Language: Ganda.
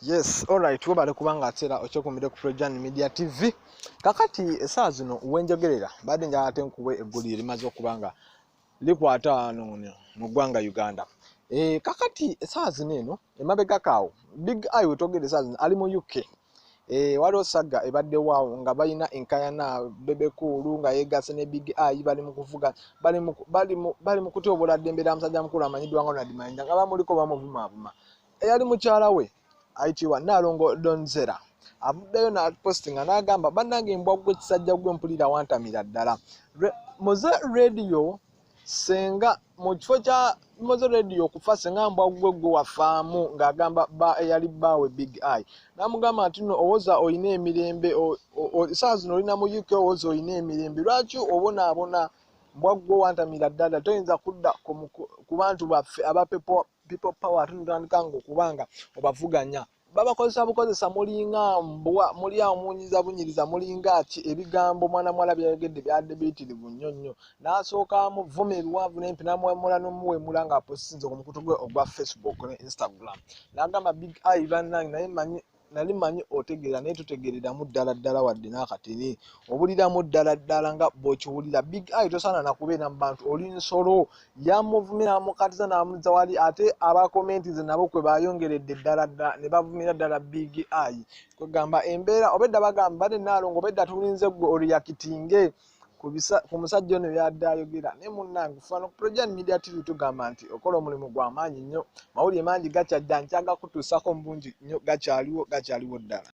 Yes, alright, webale kubanga ate era okyekumire ku Projan Media TV. Kakati esaawa zino wenjogerera mbadde njagala ate nkuwe eggulire limaze okuba nga likwata wano mu ggwanga Uganda. Kakati esaawa zino eno emabegako awo Big Eye wetwogera esaawa zino ali mu UK. Waliwo saga ebaddewo awo nga balina enkayana Bebe Cool nga yeegasse ne Big Eye, bali mu kuvuga, bali mu kutyobola ddembe lya musajja mukulu amanyiddwa nga Ronald Mayinja nga bamuliko bamuvumaavuma. Eyali mukyala we ayitibwa Nnaalongo Donzera avuddeyo n'apostinga n'agamba, bannange embwa ggwe kisajja ggwe mpulira wantamira ddala. Moze Radio senga mu kifo kya Moze Radio okufa senga mbwa ggwe gwe wafaamu, ng'agamba eyali bbaawe Big Eye n'amugamba nti nno owoza olina emirembe, essaawa zino olina mu UK, owoza olina emirembe, lwaki obonaabona? Mbwa ggwe wantamira ddala, toyinza kudda ku bantu baffe aba people power ate notandika nga okubanga obavuganya, babakozesa bukozesa, mulinga mbwa, muli awo munyiza bunyiriza, mulinga ki? Ebigambo mwana muwala byayogedde byadde biyitirivu nnyo nnyo, n'asooka amuvuma ebiwanvu n'empi, n'amuwemula n'omuwemula ng'apositinze ku mukutu gwe ogwa Facebook ne Instagram, n'agamba Big Eye, bannange, naye manyi nali manyi otegeera, naye totegeereramu ddala ddala wadde n'akatini, obuliramu ddala ddala nga bw'okiwulira. Big Eye tosaana nakubeera mu bantu, oli nsolo. Yamuvumira, n'amukatiza, n'amuzza wali, ate abakomentize nabo kwe bayongeredde ddala ddala ne bavumira ddala Big Eye. Kwegamba embeera obedda bagamba badde Nnaalongo obedda tulinze ggwe oreactinge ku musajja ono byadde ayogera. Naye munnange, fano ku Projan Media TV tugamba nti okola omulimu gwa maanyi nnyo, mawulire mangi gakyajja, nkyaga kutuusako mu bungi nnyo, gakyaliwo, gakyaliwo ddala.